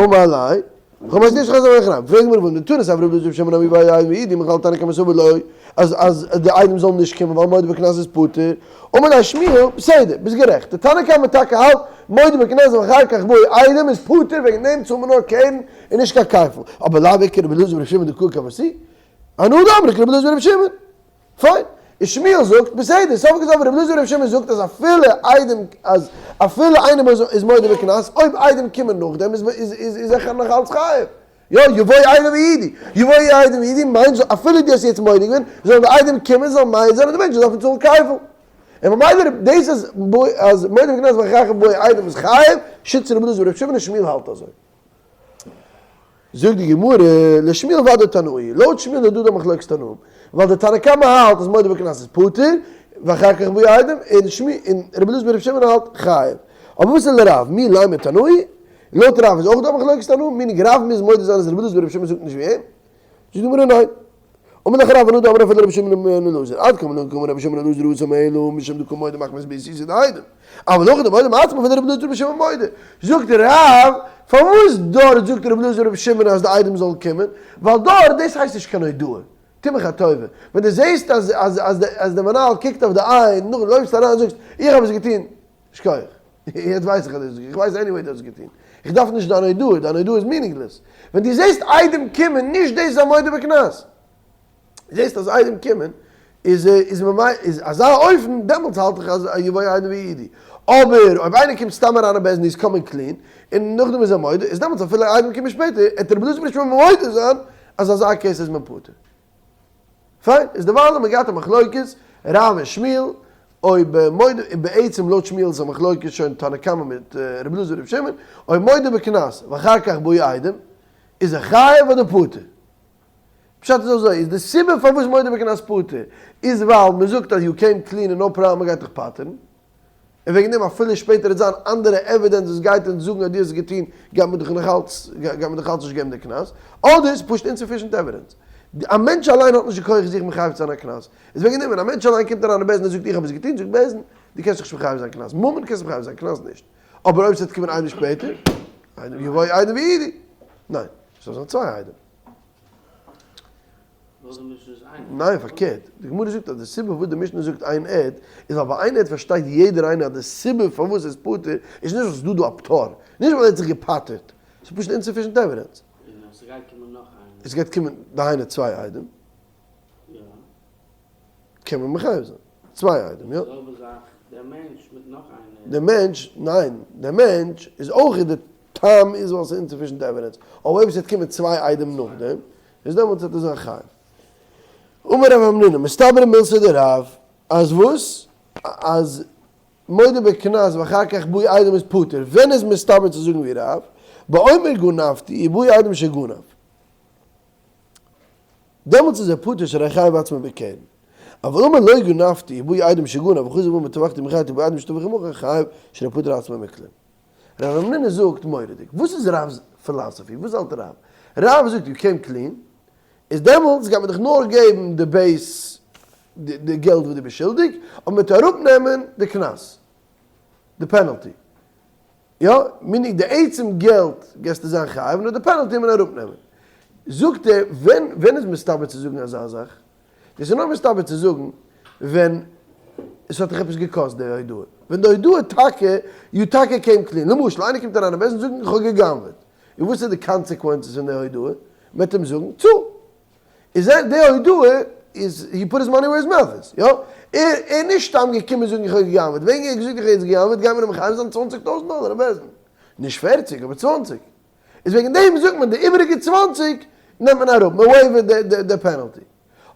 אמר ליה, כ'האב נישט חזר ואחר, פרעג מיר וואס דתני סבר רבי אלעזר ברבי שמעון אמר יבואו עדים ויעידו מכלל תנא קמא סבר לא, אז אז די עדים זאלן נישט קומען ווייל מודה בקנס איז פטור, אמר ליה שמואל, בסדר, ביסט גערעכט, די תנא קמא טאקע האלט מודה בקנס ואחר כך באו עדים איז פטור וועגן דעם צאלט מען נאר קרן און נישט קיין כפל, אבער לאו איכא רבי אלעזר ברבי שמעון דקאי כוותיה, אנא דאמרי כרבי אלעזר ברבי שמעון. פיין. און שמואל זאגט, בסדר, סוף כל סוף רבי אלעזר ברבי שמעון זאגט אז אפילו עדים אז אפילו איינער איז מודה בקנס, אויב עדים קומען נאכדעם איז איז איז ער נאך אלץ חייב. יא, יבואו עדים ויעידו. יבואו עדים ויעידו מיינט אפילו דו האסט יעצט מודה געווען, זאלן די עדים קומען זאלן מעיד זיין אז די מענטשן דארפן צאלן כפל. און ממילא דאס אז אז מודה בקנס ואחר כך באו עדים איז חייב, שיטת רבי אלעזר ברבי שמעון און שמואל האלט אזוי. זאגט די גמרא, לשמואל ודאי תנאי, לויט שמואל איז דא דא מחלוקת תנאים, ווייל די תנא קמא האלט אז מודה בקנס איז פטור, ואחר כך באו עדים, און שמואל און רבי אלעזר ברבי שמעון האלט חייב. אבער וואס איז לרב, מי לימא תנאי? לויט רב איז אויך דא מחלוקת תנאים, meaning רב מוז מודה זיין אז רבי אלעזר ברבי שמעון זאגט נישט ווי אים? זאגט די גמרא ניין. אמר לך רב אנא דאמר אפילו רבי שמעון בן אלעזר, עד כמה דקאמר רבי שמעון בן אלעזר התם אלא משום דקא מודה מחמת ביעתותא דעדים, אבל הכא דמודה מעצמו אפילו רבי אלעזר ברבי שמעון מודה. זאגט רב, פארוואס דארט זאגט רבי אלעזר ברבי שמעון אז די עדים זאלן קומען? ווייל דארט דאס הייסט נישט קיין הודאה. טו מיך א טובה, ווען דו זעסט אז אז אז די מנהל קוקט אויף די עין, נאכדעם לויפסטו אריין און זאגסט איך האב עס געטון, שכוח. יעצט ווייס איך אז דו האסט, איך ווייס anyway דו האסט געטון. איך דארף נישט דיין הודאה, דיין הודאה איז meaningless. ווען דו זעסט עדים קומען, נישט דאס איז א מודה בקנס. זעסט אז עדים קומען, איז איז ממילא איז אזא אופן, דעמאלטס האלט איך אז יבואו עדים ויעידו. אבער אויב איינער קומט סתם אריין אין בית דין איז coming clean, און נאכדעם איז ער מודה, איז דעמאלטס אפילו עדים קומען שפעטער, עט רבי אלעזר ברבי שמעון מודה זיין אז אזא case איז מען פטור. פיין, איז דערווייל האט מען געהאט א מחלוקת רב און שמואל, אויב מודה, און בעצם לויט שמואל איז א מחלוקת שוין תנא קמא מיט רבי אלעזר רבי שמעון, אויב מודה בקנס ואחר כך באו עדים, איז ער חייב אדער פטור? פשט איז אזוי, איז די סיבה פארוואס מודה בקנס פטור, איז ווייל מען זאגט אז you came clean און no problem מען גייט דיך פטר'ן, און וועגן דעם אפילו שפעטער וועט זיין אנדערע evidence וואס גייט אונז זאגן אז דו האסט עס געטון, גייט מען דיך נאכאלץ גייט מען דיך אלץ נישט געבן די קנס, אדער איז פשוט insufficient evidence. א מענטש אליין האט נישט די כח זיך מחייב צו זיין א קנס. איז וועגן דעם ווען א מענטש אליין קומט אריין אין בית דין און זאגט איך האב עס געטון, זאגט בית דין, דו קענסט זיך נישט מחייב זיין קנס, ממון קענסט מחייב זיין, קנס נישט. אבער אויב ס'וועט קומען איינער שפעטער, איינער יבואו עדים ויעידו. ניין, ס'זאל זיין צוויי עדים. ניין פארקערט, די גמרא זאגט אז די סיבה פארוואס די משנה זאגט איין עד, איז ווייל ביי איין עד פארשטייט יעדער איינער אז די סיבה פארוואס עס איז פטור איז נישט ווייל ס'איז דא דא א פטור, נישט ווייל ער האט זיך געפטר'ט, ס'איז פשוט insufficient evidence. און אז ס'גייט קומען נאך איינער. עס גייט קומען דהיינו צוויי עדים. יא. קען מען מחייב זיין. צוויי עדים, יא. די זעלבע זאך דער מענטש מיט נאך איינער. דער מענטש, ניין, דער מענטש איז אויך די טעם איז ווייל ס'איז insufficient evidence, אבער אויב ס'וועט קומען צוויי עדים נאכדעם, איז דעמאלטס וועט ער זיין חייב. אמר רב המנונא, מסתברא מילתא דרב, אז וואס? אז מודה בקנס ואחר כך באו עדים איז פטור. ווען איז מסתבר צו זאגן ווי רב? באומר גנבתי ובאו עדים שגנב. דעמאלטס איז ער פטור שהרי חייב עצמו בקרן. אבל אמר לא גנבתי ובאו עדים שגנב וחזר ואמר טבחתי ומכרתי ובאו עדים שטבח ומכר חייב שהרי פטר עצמו מכלום. רב המנונא זאגט מורא'דיג. וואס איז רב'ס philosophy? וואס האלט רב? רב זאגט you came clean, איז דעמאלטס גייט מען דיך נאר געבן די base די געלט וואס דו ביסט שולדיג, אבער מען וועט אראפנעמען די קנס, די penalty. יא, meaning די עצם געלט גייסטו זיין חייב, נאר די פענעלטי וועט מען אראפנעמען. זאגט ער, ווען ווען איז מסתבר צו זאגן אזא זאך? דאס איז נאר מסתבר צו זאגן ווען עס האט דיך עפעס געקאסט די הודאה. ווען די הודאה טאקע, you טאקע came clean. למשל, איינער קומט אריין אין בית דין זאגן איך האב גע'גנב'עט. און וואס איז די consequences פון די הודאה? מ'וועט אים זאגן, צאל. איז ער, די הודאה איז, he put his money where his mouth is, יא? ער איז נישט סתם געקומען זאגן איך האב גע'גנב'עט, וועגן ער האט געזאגט איך האב יעצט גע'גנב'עט גייט מען אים מחייב זיין צוואנציג טויזנט דאלער אין בית דין. נישט פערציג אבער צוואנציג. איז וועגן דעם זאגט מען די איבעריגע צוואנציג נעמט מען אראפ, מען waive ט די penalty.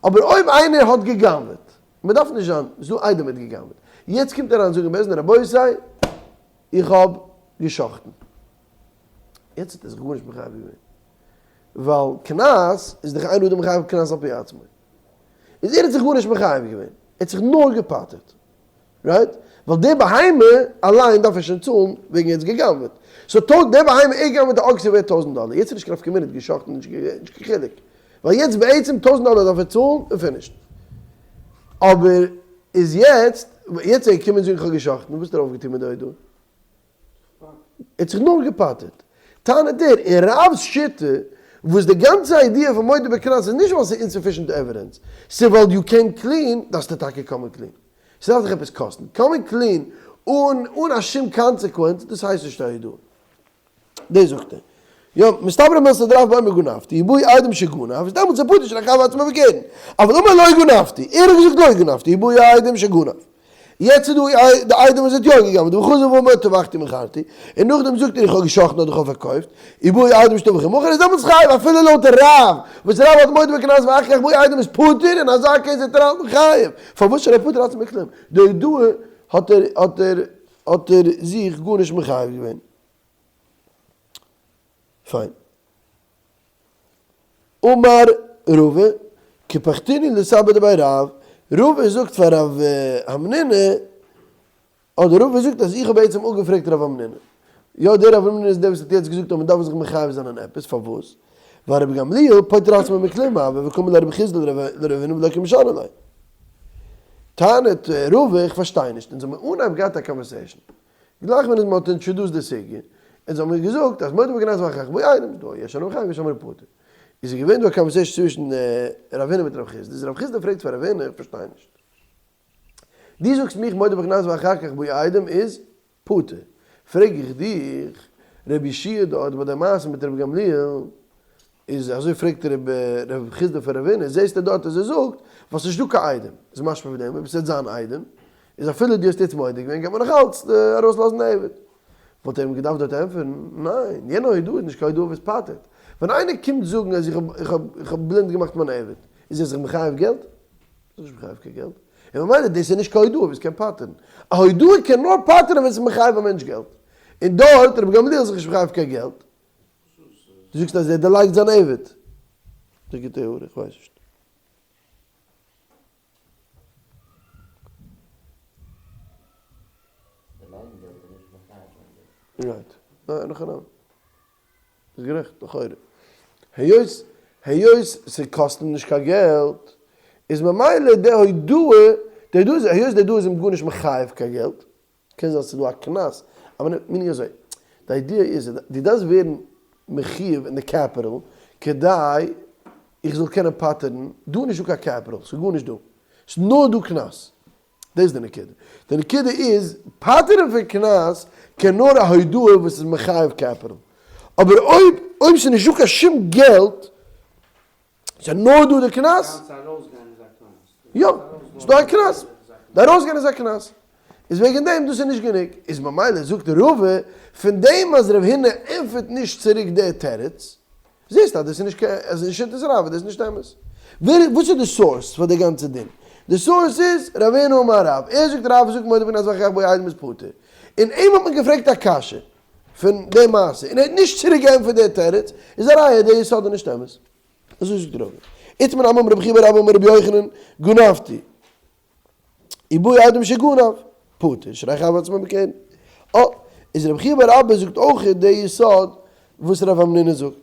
אבער אויב איינער האט גע'גנב'עט, מען דארף נישט זיין, ס'איז דא איידער מען האט גע'גנב'עט, יעצט קומט ער אריין זאגן בית דין רבותי איך האב גע'שחט'ן. יעצט האט ער זיך גארנישט מחייב געווען, ווייל קנס איז דאך אין אדם מחייב קנס על פי עצמו. איז ער האט זיך גארנישט מחייב געווען, ער האט זיך נאר געפטר'ט. right? ווייל די בהמה אליין דארף ער שוין צאלן וועגן ער האט עס גע'גנב'עט. so טויט די בהמה ער גנב'עט די אקס איז ווערט טויזנט דאלער. יעצט איז נישט קיין נפקא מינה האט גע'שחט'ן נישט קיין חילוק. ווייל יעצט בעצם טויזנט דאלער דארף ער צאלן און finished. אבער איז יעצט, יעצט ער געקומען זאגן איך האב גע'שחט'ן, וואס האט ער אויפגעטון מיט די הודאה? ער האט זיך נאר געפטר'ט. טענה'ט ער, אין רב'ס שיטה, וואס די גאנצע idea פון מודה בקנס איז נישט ווייל ס'איז insufficient evidence, ס'איז ווייל you came clean, דארפסטו טאקע קומען clean. ס'דארף דיך עפעס קאסטן. קומען clean אן אן א שום consequence, דאס הייסט נישט א הודאה. דאס זאגט ער. יא, מסתברא מילתא דרב באומר גנבתי, ובאו עדים שגנב, איז דעמאלטס איז פטור שהרי חייב עצמו בקרן. אבל אמר לא גנבתי, ער האט געזאגט לא גנבתי, ובאו עדים שגנב. יעצט איז דא די עדים וואס האט יא געגנב'ט, וחזר ואמר טבחתי ומכרתי, און נאכדעם זאגט ער איך האב גע'שחט'ן אדער איך האב פארקויפט, ובאו עדים שטבח ומכר, איז דעמאלטס חייב אפילו לויט רב, וואס רב האט מודה בקנס ואחר כך באו עדים איז פטור, אין אזא case וועט ער האלטן חייב, פארוואס שהרי פטר עצמו מכלום? די הודאה האט ער האט ער האט ער זיך גארנישט מחייב געווען. פיין. אמר רבא, קפחתינהו לסבא דבי רב, רבא זאגט פאר רב המנונא, אדער רבא זאגט אז איך האב בעצם אפגעפרעגט רב המנונא. יא דער רב המנונא איז דער וואס האט יעצט געזאגט אז מען דארף זיך מחייב זיין אין עפעס, פארוואס? ווייל רבי גמליאל פוטר עצמו מכלום הוה וקאמר ליה רבי חסדא לרב הונא ולא קא משני ליה. טענה'ט רבא איך פארשטיי נישט, אונז האבן אנהייב געהאט א conversation, גלייך ווען מען האט introduced די סוגיא, אונז האבן מיר געזאגט אז מודה בקנס ואחר כך באו עדים, דא יש אומרים חייב יש אומרים פטור. איז געווען דא א conversation צווישן רב הונא מיט רב חסדא, איז רב חסדא פרעגט פאר רב הונא איך פארשטיי נישט. דו זאגסט מיך מודה בקנס ואחר כך באו עדים איז פטור. פרעג איך דיך, רבי יהושע דארט ביי די מעשה מיט רבי גמליאל, איז אזוי פרעגט רב חסדא פון רב הונא, זעסטו דארט אז ער זאגט ווייל ס'נישט דא קיין עדים, איז משמע פון דעם אויב ס'וועט זיין עדים, איז אפילו דו האסט יעצט מודה געווען גייט מען נאך אלץ ארויסלאזן די עבד. וואלט ער אים געדארפט דארט ענטפערן, ניין, יענע הודאה איז נישט קיין הודאה וואס פטר'ט. ווען איינער קומט זאגן אז איך האב בלינד געמאכט מיין עבד, איז ער זיך מחייב געלט? איז נישט מחייב קיין געלט. און ממילא דאס איז נישט קיין הודאה וואס קען פטר'ן. א הודאה קען נאר פטר'ן ווען ס'איז מחייב א מענטש געלט. און דארט, רבי גמליאל איז זיך נישט מחייב קיין געלט. דו זאגסט אז ער דערלייגט זיין עבד. די גוטע הערה, איך ווייס נישט. right. ניין, נאך אנאנד. ביסט גערעכט, לכאורה. היות, היות ס'קאסט אים נישט קיין געלט, איז ממילא די הודאה, די הודאה איז, היות די הודאה איז אים גארנישט מחייב קיין געלט, קען זיין ס'איז דא א קנס, אבער meaning אזוי, די idea איז אז דו דארפסט ווערן מחיוב אין די capital כדי איך זאל קענען פטר'ן, דא איז נישטא קיין capital, ס'איז גארנישט דא, ס'איז נאר דא קנס, דאס איז די נקודה, די נקודה איז, פטר'ן פון קנס קען נאר א הודאה וואס איז מחייב capital, אבער אויב אויב ס'איז נישטא קיין שום געלט, ס'איז נאר דא די קנס? יא, ס'איז דא א קנס, די ארויסגיין איז א קנס, איז וועגן דעם דאס איז נישט גענוג, איז ממילא זאגט רבא, פון דעם אז רב הונא ענטפערט נישט צוריק די תירוץ, זעסטו אז דאס איז נישט קיין, אז אין שיטת רבא דאס איז נישט אמת. ווער, וואס איז די source פאר די גאנצע דין? די source איז רב הונא אמר רב, ער זאגט רב זאגט מודה בקנס ואחר כך באו עדים איז פטור, און אים האט מען געפרעגט א קשיא פון די מעשה, און ער האט נישט צוריק געענטפערט די תירוץ, איז א ראיה די יסוד איז נישט אמת. אזוי זאגט רבא. איתמר אמר רבי חייא בר אבא אמר רבי יוחנן, גנבתי. ובאו עדים שגנב, פטור, שהרי חייב עצמו בקרן. אה, איז רבי חייא בר אבא זאגט אויך די יסוד וואס רב המנונא זאגט.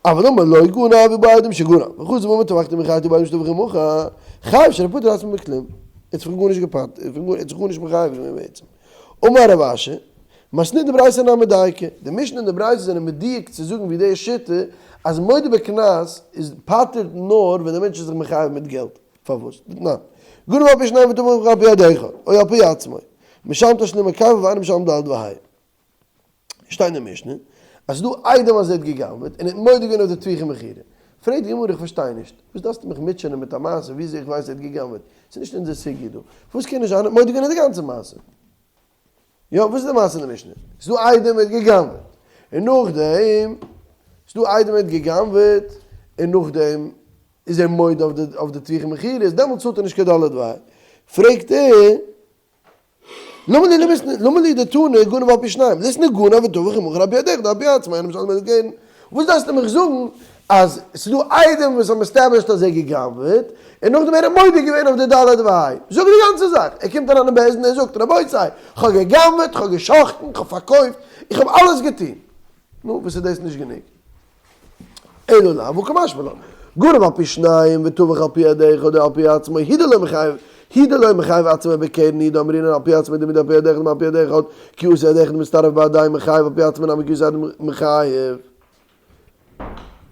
אבל אמר לא גנב ובאו עדים שגנב, וחזר ואמר טבחתי ומכרתי ובאו עדים שטבח ומכר, חייב שהרי פטר עצמו מכלום. ער האט זיך גארנישט געפאט, ער האט זיך גארנישט מחייב געווען בעצם. אמר רב אשי, מתניתא דברייתא נמי דייקא, די משנה און די ברייתא זענען מדייק צו זאגן ווי די שיטה אז מודה בקנס איז פטר'ט נאר ווען די מענטש איז זיך מחייב מיט געלט. פארוואס? דתנן. גנב על פי שניים וטבח על פי עד אחד, או על פי עצמו. משלם תשלומי כפל ואינו משלם ד' וה'. שטייט אין די משנה אז ס'דא עדים אז ער האט גע'גנב'עט און ער האט מודה געווען אויף די טביחה ומכירה. פרעגט די גמרא איך פארשטיי נישט, וואס דארפסטו מיך מוטשענען מיט א מעשה וויאזוי איך ווייס ער האט גע'גנב'עט, ס'איז נישט אונזער סוגיא דא. פארוואס קען נישט זיין ער האט מודה געווען אין די גאנצע מעשה? יא, וואס איז די מעשה אין די משנה? ס'איז דא עדים ער האט גע'גנב'עט, און נאכדעם, ס'איז דא עדים ער האט גע'גנב'עט, און נאכדעם איז ער מודה אויף די טביחה ומכירה, דעמאלטס צאלט ער נישט קיין ד' וה'. פרעגט ער, למה לי למיתנא, למה לי דתנא גנב על פי שניים, ליתני גנב וטבח ומכר על פי עד אחד על פי עצמו אינו משלם אלא קרן. וואס דארפסטו מיך זאגן אז ס'איז דא עדים וואס האבן established אז ער האט גע'גנב'עט, און נאכדעם ער האט מודה געווען אויף די ד' וה'. זאג די גאנצע זאך. ער קומט אריין אין בית דין און ער זאגט, רבותי, כ'האב גע'גנב'עט, כ'האב גע'שחט'ן, כ'האב פארקויפט, איך האב אלעס געטון. נו, וואס איז דאס נישט גענוג? אלא לאו, קא משמע לן. גנב על פי שניים וטבח על פי עד אחד או על פי עצמו הוא דלא מיחייב. הוא דלא מחייב עצמו בקרן הוא דאמרינן על פי עצמו דומיא דעל פי עד אחד דמה על פי עד אחד כי אתו עד אחד ומצטרף בעדים מחייב על פי עצמו נמי כי אתו עדים מחייב.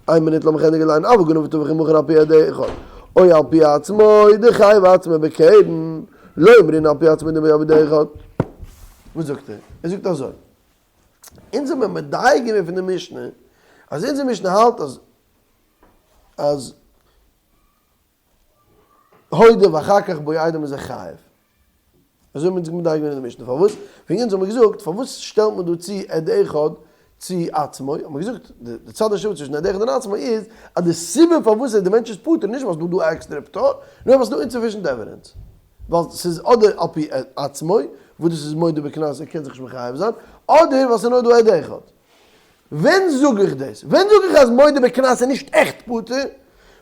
איין מינוט לאמיך ענדיגן ליינען אבל גנב וטבח ומכר על פי עד אחד או על פי עצמו דחייב עצמו בקרן לא אמרינן על פי עצמו דומיא דעל פי עד אחד. וואס זאגט ער? ער זאגט אזוי, אונז האבן מדייק געווען פון די משנה אז אונזער משנה האלט אז אז הודה ואחר כך באו עדים איז ער חייב. אזוי האבן אונז מדייק געווען אין די משנה. פארוואס? וועגן אונז האבן מיר געזאגט, פארוואס שטעלט מען דא צו עד אחד צו עצמו? האבן מיר געזאגט, די צד השווה צווישן עד אחד און עצמו איז, אז די סיבה פארוואס די מענטש איז פטור, נישט ווייל ס'איז דא דא א עקסטערע פטור, נאר ווייל ס'איז דא insufficient evidence. ווייל ס'איז אדער על פי עצמו, וואס דאס איז מודה בקנס ער קען זיך נישט מחייב זיין, אדער ווייל ס'איז נאר דא עד אחד. ווען זאג איך דאס? ווען זאג איך אז מודה בקנס איז נישט עכט פטור?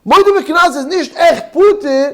מודה בקנס איז נישט עכט פטור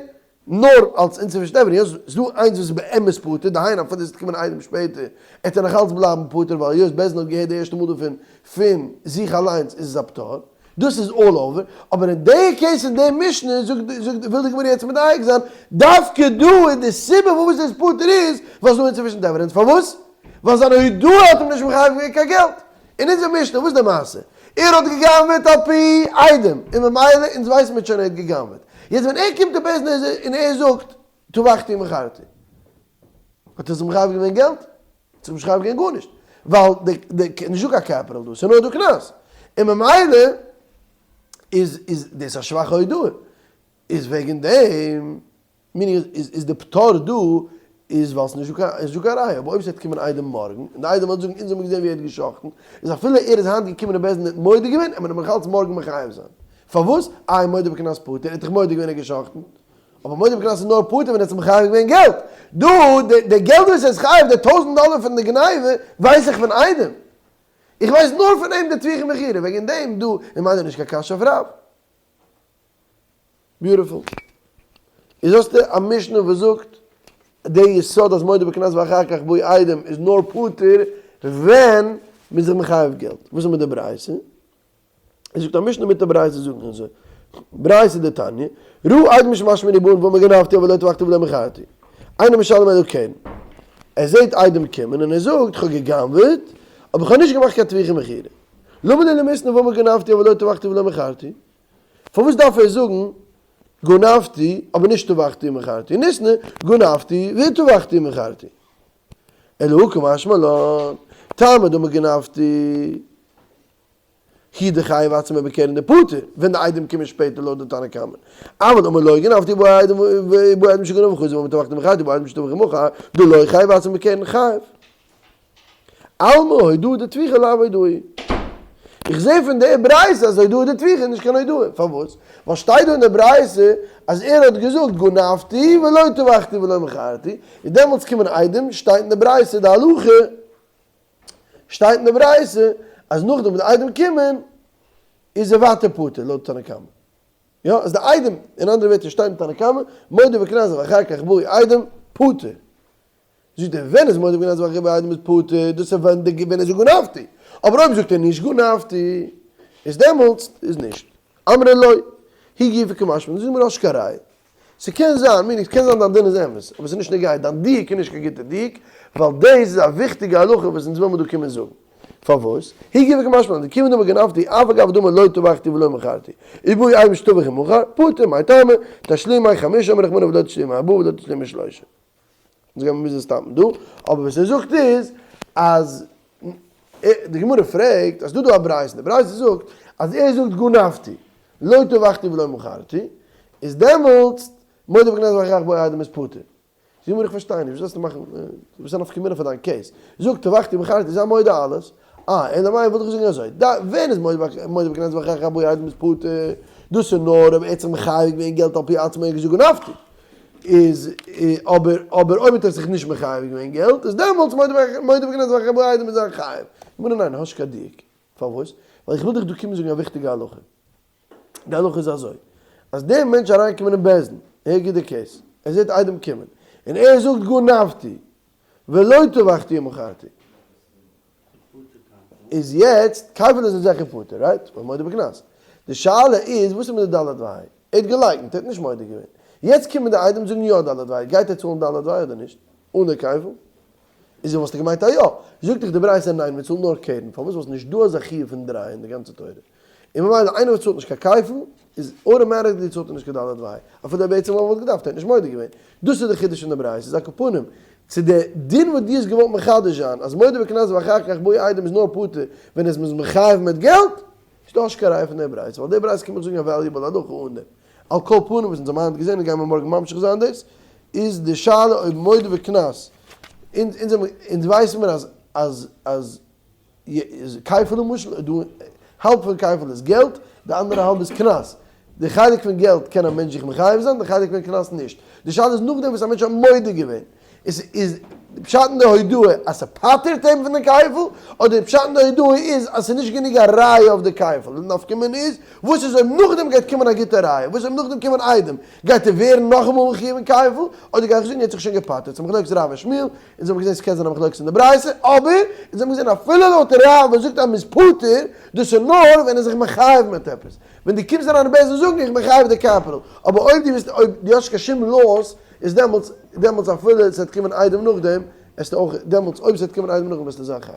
נאר אלס insufficient evidence, ס'איז דא איינס וואס איז באמת פטור, דהיינו אפילו עס וועט קומען עדים שפעטער עט ער נאך אלץ בלייבן פטור ווייל היות בית דין האט געהערט די ערשטע מאל דערפון פון זיך אליינס איז עס א פטור, דאס איז all over, אבער אין די case אין די משנה זאגט זאגט וויל די גמרא יעצט מדייק זיין, דווקא דא איז די סיבה פארוואס ער איז פטור איז ווייל ס'איז דא insufficient evidence, פארוואס? ווייל זיין הודאה האט אים נישט מחייב געווען קיין געלט. אין אונזער משנה וואס איז די מעשה? ער האט גע'גנב'עט על פי עדים, און ממילא אונז ווייסן מיר שוין ער האט גע'גנב'עט. יעצט ווען ער קומט אין בית דין און ער זאגט טבחתי ומכרתי, האט ער זיך מחייב געווען געלט? האט זיך נישט מחייב געווען גארנישט, ווייל די די נישט דא קיין capital דא, ס'איז נאר דא קנס, און ממילא איז איז דאס א שוואכע הודאה, איז וועגן דעם meaning איז איז די פטור דא איז ווייל ס'נישט דא קיין איז דא קיין ראיה, אבער אויב ס'וועט קומען עדים מארגן און די עדים וועלן זאגן אונז האבן געזען ווי ער האט גע'שחט'ן, איז אפילו ער איז היינט געקומען אין בית דין און האט מודה געווען, עט מען אים נאכאלץ מארגן מחייב זיין. פארוואס? איי מודה בקנס פטור, ער האט דאך מודה געווען ער האט גע'שחט'ן. אבער מודה בקנס איז נאר פטור ווען ער האט זיך מחייב געווען געלט. דא די די געלט וואס ער איז חייב, די טויזנט דאלער פון די גניבה, ווייס איך פון עדים. איך ווייס נאר פון אים די טביחה ומכירה, וועגן דעם דא איז מיינער נישט קיין קשיא אויף רב. Beautiful. איז האסטו א משנה וואס זאגט די יסוד אז מודה בקנס ואחר כך באו עדים איז נאר פטור ווען מ'איז זיך מחייב געלט. וואס איז מיט די ברייתא? ער זאגט א משנה מיט א ברייתא זאגן אזוי, ברייתא דתניא, ראה עדים שמשמעינן ובאין ואמר גנבתי אבל לא טבחתי ולא מכרתי, אינו משלם אלא קרן. ער זעט עדים קומען און ער זאגט כ'האב גע'גנב'עט אבער כ'האב נישט געמאכט קיין טביחה ומכירה. למה לי למיתני ואמר גנבתי אבל לא טבחתי ולא מכרתי? פארוואס דארף ער זאגן גנבתי אבער נישט טבחתי ומכרתי? ניתני גנבתי וטבחתי ומכרתי. אלא הא קא משמע לן, טעמא דאמר גנבתי הוא דחייב עצמו בקרן דפטור, ווען די עדים קומען שפעטער לויט די תנא קמא. אבל אמר לא גנבתי ובאו עדים ובאו עדים שגנב וחזר ואמר טבחתי ומכרתי ובאו עדים שטבח ומכר, דלא חייב עצמו בקרן חייב. אלמא הודאה דטביחה לאו הודאה. איך זעה פון די ברייתא אז הודאה דטביחה איז נישט קיין הודאה. פארוואס? ווייל שטייט דא אין די ברייתא אז ער האט געזאגט גנבתי ולא טבחתי ולא מכרתי, און דעמאלטס קומען עדים, שטייט אין די ברייתא די הלכה, שטייט אין די ברייתא אז נאכדעם וואס די עדים קומען איז ער ווייטער פטור לויט תנא קמא. יא, אז די עדים, אין אנדערע ווערטער שטייט אין תנא קמא, מודה בקנס ואחר כך באו עדים, פטור. זאגט ער ווען איז מודה בקנס ואחר כך באו עדים איז פטור, דאס איז ווען די ווען ער זאגט גנבתי, אבער אויב זאגט ער נישט גנבתי איז דעמאלטס איז נישט, אמרי לא, היא גופא קא משמע לן, זאגט מיר האסט קיין ראיה, ס'קען זיין, meaning ס'קען זיין דיין דין איז אמת, אבער ס'איז נישט נוגע, דיין דיוק איז נישט קיין גוטע דיוק, ווייל דאס איז א וויכטיגע הלכה וואס אונז וויל מיר דא קומען זאגן. פארוואס? היא גופא קא משמע לן, דכיון דאמר גנבתי, אף על גב דאמר לא טבחתי ולא מכרתי. ובאו עדים שטבח ומכר, פטור, מאי טעמא, תשלומי חמשה אמר רחמנא ולא תשלומי ארבעה ולא תשלומי שלושה. אונז גיימיר מוזן stop ן דא, אבער וואס ער זאגט איז אז די גמרא פרעגט אז דא דא א ברייתא, די ברייתא זאגט אז ער זאגט גנבתי, לא טבחתי ולא מכרתי, איז דעמאלטס מודה בקנס ואחר כך באו עדים איז פטור. זאגט די גמרא איך פארשטיי נישט, וואס דארפסטו מאכן, וואס איז א נפקא מינה פאר דיין case? זאג טבחתי ומכרתי זיי מודה אלעס, אה, אלא מאי וואלט איך זאגן אזוי, ד ווען איז מודה בקנס ואחר כך באו עדים איז פטור, דאס איז נאר אויב ער האט זיך מחייב געווען געלט על פי עצמו און געזאגט גנבתי, איז אבער אבער אויב האט ער זיך נישט מחייב געווען געלט איז דעמאלטס מודה בקנס ואחר כך באו עדים איז ער חייב. גמרא ניין האסט קיין דיוק. פארוואס? ווייל איך וויל דיך דא קומען זאגן א וויכטיגע הלכה. די הלכה איז אזוי, אז דער מענטש אריינקומען אין בית דין, הער גוט די case, ער זעט עדים קומען, און ער זאגט גנבתי, ולא טבחתי ומכרתי. איז יעצט, כפל איז זיכער פטור, right? ווייל מודה בקנס. די שאלה איז, וואס איז מיט די ד' וה'? ער האט געלייקנט, ער האט נישט מודה געווען. יעצט קומען די עדים זאגן יא ד' וה', גייט ער צאלן ד' וה' אדער נישט? אן די כפל? איז וואלסטו געמיינט אז יא. זאגט דיך די ברייתא ניין מען צאלט נאר קרן, פארוואס ווייל ס'נישט דא אזא חיוב פון דריי אין די גאנצע תורה, און ממילא איינער וואס צאלט נישט קיין כפל איז automatically צאלט ער נישט קיין ד' וה', אפילו ער בעצם וואלט געדארפט ער האט נישט מודה געווען. דאס איז די חידוש פון די ברייתא, איז על כל פנים צו די דין וואס דו האסט געוואלט מחדש זיין אז מודה בקנס ואחר כך באו עדים איז נאר פטור ווען עס מ'איז מחייב מיט געלט, איז דאך נישט קיין ראיה פון די ברייתא, ווייל די ברייתא קומט מיך זאגן א valuable הלכה אן דעם. על כל פנים וואס אונז האבן היינט געזען און גיימיר מארגן ממשיך זיין דאס, איז די שאלה אויב מודה בקנס, אונז אונז אונז ווייסן מיר אז אז אז כפל למשל איז דא האלב פון כפל איז געלט, די אנדערע האלב איז קנס. די חלק פון געלט קען א מענטש זיך מחייב זיין, די חלק פון קנס נישט. די שאלה איז נאכדעם וואס א מענטש האט מודה געווען, איז איז פשט אין די הודאה אז ס'פטר'ט אים פון די כפל, אדער פשט אין די הודאה איז אז ס'איז נישט גענוג א ראיה אויף די כפל, די נפקא מינה איז, וואס איז אויב נאכדעם גייט קומען א גוטע ראיה, וואס אויב נאכדעם קומען עדים, גייט ער ווערן נאכאמאל מחויב אין כפל, אדער גיי איך זאגן ער האט זיך שוין געפטר'ט, ס'איז מחלוקת רב און שמואל, אונז האבן געזען ס'קען זיין א מחלוקת אין די ברייתא, אבער אונז האבן געזען אפילו לויט רב וואס זאגט אז מ'איז פטור, דאס איז נאר ווען ער איז זיך מחייב מיט עפעס, ווען דו קומסט אריין אין בית דין זאגן איך בין חייב די capital, אבער אויב דו ביסט אויב דו האסט נישט קיין שום loss איז דעמאלטס דעמאלטס אפילו ס'וועט קומען עדים נאכדעם עסטו אויך דעמאלטס אויב ס'וועט קומען עדים נאכדעם וועסטו זיין חייב.